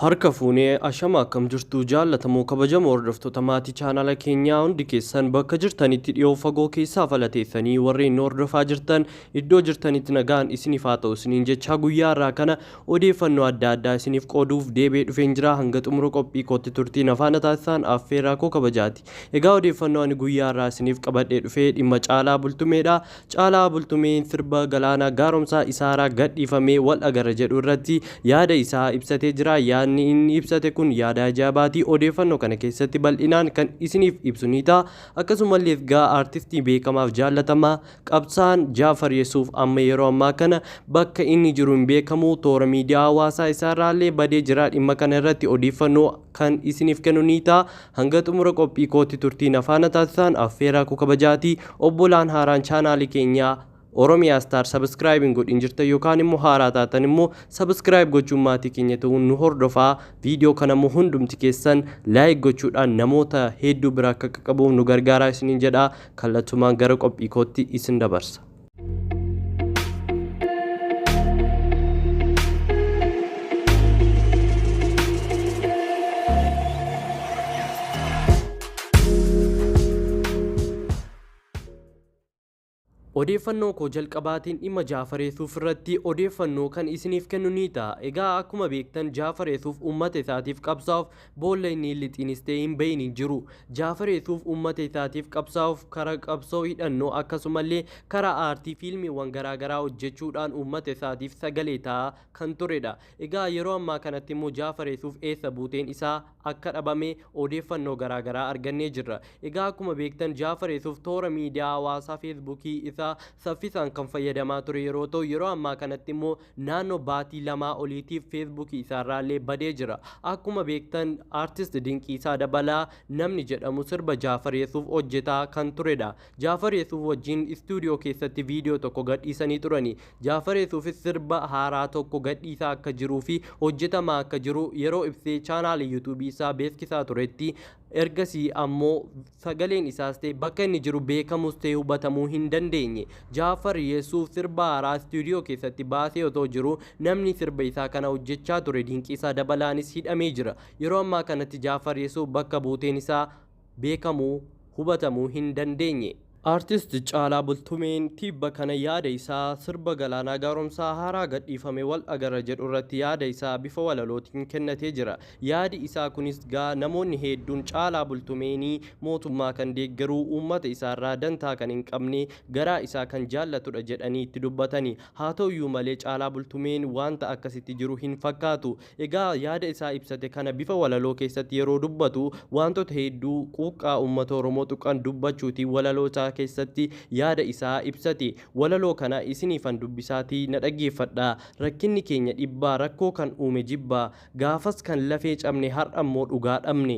Harka fuunee ashama akkam jirtu jaallatamoo kabajamoo hordoftoota maatii chaanaala keenyaa hundi keessan bakka jirtanitti dhiyoo fagoo keessaa falateessanii warreen nu hordofaa jirtan iddoo jirtanitti nagaan isiniif haa ta'u isiniin jechaa guyyaa irraa kana odeeffannoo adda addaa isiniif qooduuf deebi'ee dhufeen jira hanga xumura qophii kootti turtiin afaana taasisaan affeerraa koo kabajaati. Egaa odeeffannoo ani guyyaa irraa isiniif qabadhee dhufee dhimma Caalaa Bultumeedha. Caalaa Bultumeen sirba Galaanaa Gaaromsaa isaaraa gadhiifamee wal agarra jedhu irratti yaada isaa ibsatee jira. Yaadni inni ibsate kun yaada ajaa'ibaati. Odeeffannoo kana keessatti bal'inaan kan isiniif ibsu ni ta'a. Akkasumallee gaa aartistii beekamaaf jaallatamaa qabsaan Jaafar Yesuuf amma yeroo ammaa kana bakka inni jiru hin beekamu. Toora miidiyaa hawaasaa isaarraallee badee jira. Dhimma kana irratti odeeffannoo kan isiniif kennu ni ta'a. Hanga xumura qophii kootti turtii na faana taasisaan affeeraa koo kabajaati. Obbolaan haaraan chaanaalii keenyaa Oromiyaa Star subscribe hin godhin jirtan yookaan immoo haaraa taatan immoo subscribe gochuun maatii keenya ta'uun nu hordofaa. Viidiyoo kana immoo hundumti keessan like gochuudhaan namoota hedduu bira akka qaqqabuuf nu gargaaraa isiniin jedha. Kallattumaan gara qophii kootti isin dabarsa. Odeeffannoo koo jalqabaatiin dhimma Jaafar Yesuuf irratti odeeffannoo kan isiniif kennu ni ta'a. Egaa akkuma beektan Jaafar Yesuuf uummata isaatiif qabsaa'uuf boolla inni hin lixiinis ta'e hin bahin hin jiru. Jaafar Yesuuf uummata isaatiif qabsaa'uuf karaa qabsoo hidhannoo akkasumallee karaa aartii fiilmiiwwan garaa garaa hojjechuudhaan uummata isaatiif sagalee ta'aa kan turedha. Egaa yeroo ammaa kanatti immoo Jaafar Yesuuf eessa buuteen isaa akka dhabame odeeffannoo garaa garaa argannee jirra. Egaa akkuma beektan Jaafar Yesuuf toora miidiyaa hawaasaa Feesbuukii isaa saffisaan kan fayyadamaa ture yeroo ta'u yeroo ammaa kanatti immoo naannoo baatii lamaa oliitiif Feesbuukii isaarraallee badee jira. Akkuma beektan Artist Dinqiisaa Dabalaa namni jedhamu sirba Jaafar Yesuuf hojjetaa kan turedha. Jaafar Yesuuf wajjin istuudiyoo keessatti viidiyoo tokko gadhiisanii turani. Jaafar Yesuufis sirba haaraa tokko gadhiisaa akka jiruu fi hojjetamaa akka jiru yeroo ibsee chaanaalii yuutuubii isaa beeskisaa turetti ergasii ammoo sagaleen isaas ta'e bakka inni jiru beekamus ta'e hubatamuu hin dandeenye. Jaafar Yesuuf sirba haaraa istuudiyoo keessatti baasee otoo jiru namni sirba isaa kana hojjechaa ture Dinqiisaa Dabalaanis hidhamee jira. Yeroo ammaa kanatti Jaafar Yesuuf bakka buuteen isaa beekamuu hubatamuu hin dandeenye. Artist Caalaa Bultumeen tibba kana yaada isaa sirba Galaanaa Gaaromsaa haaraa gadhiifame Wal Agarra jedhu irratti yaada isaa bifa walalootiin kennatee jira. Yaadi isaa kunis gaa namoonni heedduun Caalaa Bultumeenii mootummaa kan deeggaruu, uummata isaarraa dantaa kan hin qabne, garaa isaa kan jaallatudha jedhanii itti dubbatani. Haa ta'uyyuu malee Caalaa Bultumeen waanta akkasitti jiru hin fakkaatu. Egaa yaada isaa ibsate kana bifa walaloo keessatti yeroo dubbatu waantota hedduu quuqqaa uummata Oromoo tuqan dubbachuutiin walaloo isaa keessatti yaada isaa ibsate. Walaloo kana isiniifan dubbisaatii na dhaggeeffadhaa. Rakkinni keenya dhibbaa rakkoo kan uume jibbaa gaafas kan lafee cabne har'ammoo dhugaa dhabne.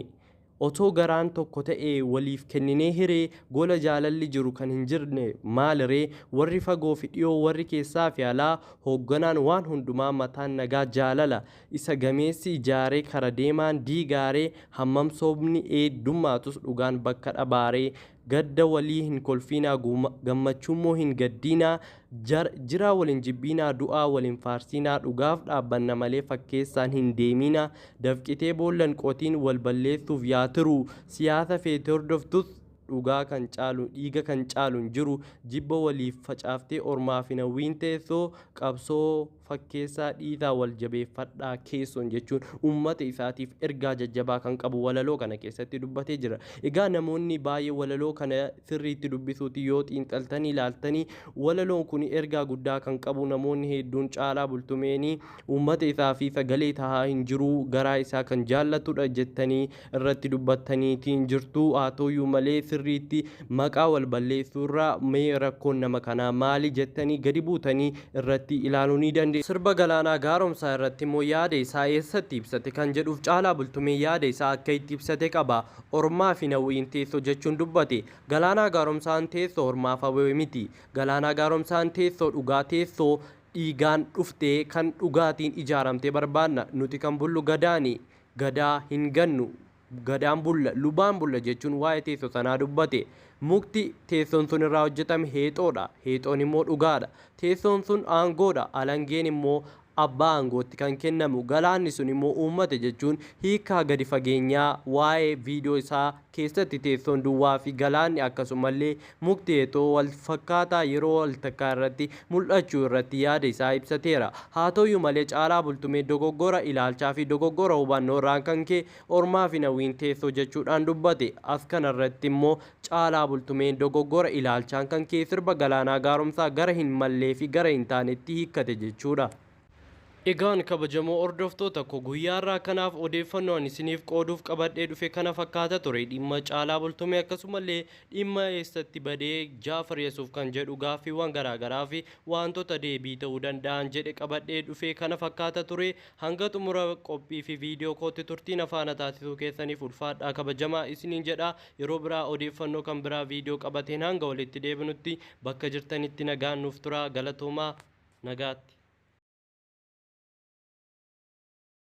Otoo garaan tokko ta'ee waliif kenninee hiree gola jaalalli jiru kan hin jirne maaliree warri fagoofi dhiyoo warri keessaafi alaa hoogganaan waan hundumaa mataan nagaa jaalala isa gameessi ijaaree kara deemaan diigaaree hammam sobni eeddummaatus dhugaan bakka dhabaaree Gadda walii hin kolfiinaa gammachuummoo hin gaddiinaa jiraa wal hin jibbiinaa du'aa wal hin faarsiinaa dhugaaf dhaabbanna malee fakkeessaan hin deemiinaa dafqitee boollan qotiin wal balleessuuf yaa tiruu siyaasa feete hordoftus dhugaa kan caalu dhiiga kan caalu hin jiru jibba waliif facaaftee ormaaf hin hawwiin teessoo qabsoo fakkeessaa dhiisaa wal jabeeffadhaa keessoon jechuun uummata isaatiif ergaa jajjabaa kan qabu walaloo kana keessatti dubbatee jira. Egaa namoonni baay'ee walaloo kana sirriitti dubbisuuti yoo xiinxaltanii ilaaltanii walaloon kun ergaa guddaa kan qabu namoonni hedduun Caalaa Bultumeenii uummata isaa fi sagalee tahaa hin jiru garaa isaa kan jaallatudha jettanii irratti dubbattaniitiin jirtu haa ta'uyyuu malee sirriitti maqaa wal balleessuurra mee rakkoon nama kanaa maali jettanii gadi buutanii irratti ilaaluu ni dandeessu. Sirba Galaanaa Gaaromsaa irratti immoo yaada isaa eessatti ibsate kan jedhuuf Caalaa Bultumee yaada isaa akka itti ibsate qaba. Ormaa fi Nawwiin teessoo jechuun dubbate. Galaanaa Gaaromsaan teessoo ormaaf hawwe miti. Galaanaa Gaaromsaan teessoo dhugaa teessoo dhiigaan dhuftee kan dhugaatiin ijaaramte barbaanna. Nuti kan bullu Gadaani. Gadaa hin gannu, Gadaan bulla, lubaan bulla jechuun waa'ee teessoo sanaa dubbate. Mukti teessoon sun irraa hojjetame heexoodha. Heexoon immoo dhugaadha. Teessoon sun aangoodha. Alangeen immoo abbaa aangootti kan kennamu, galaanni sun immoo uummata jechuun hiikaa gadi fageenyaa waa'ee viidiyoo isaa keessatti teessoon duwwaa fi galaanni akkasumallee mukti eetoo wal fakkaataa yeroo wal takkaa irratti mul'achuu irratti yaada isaa ibsateera. Haa ta'uyyuu malee Caalaa Bultumee dogoggora ilaalchaa fi dogoggora hubannoo irraan kan ka'e ormaa fi hawwiin teessoo jechuudhaan dubbate. As kanarratti immoo Caalaa Bultumeen dogoggora ilaalchaan kan ka'e sirba Galaanaa Gaaromsaa gara hin mallee fi gara hin taanetti hiikkate jechuudha. Egaan kabajamoo hordoftoota koo, guyyaa irraa kanaaf odeeffannoo ani isiniif qooduuf qabadhee dhufe kana fakkaata ture. Dhimma Caalaa Bultumee akkasumallee dhimma eessatti badee Jaafar Yesuuf kan jedhu gaaffiiwwan garaagaraa fi wantoota deebii ta'uu danda'an jedhe qabadhee dhufe kana fakkaata ture. Hanga xumura qophii fi viidiyoo kootti turtiin afaana taasisuu keessaniif ulfaadhaa kabajamaa isiniin jedha. Yeroo biraa odeeffannoo kan biraa viidiyoo qabateen hanga walitti deebinutti bakka jirtanitti nagaan nuuf tura. Galatoomaa, nagaatti.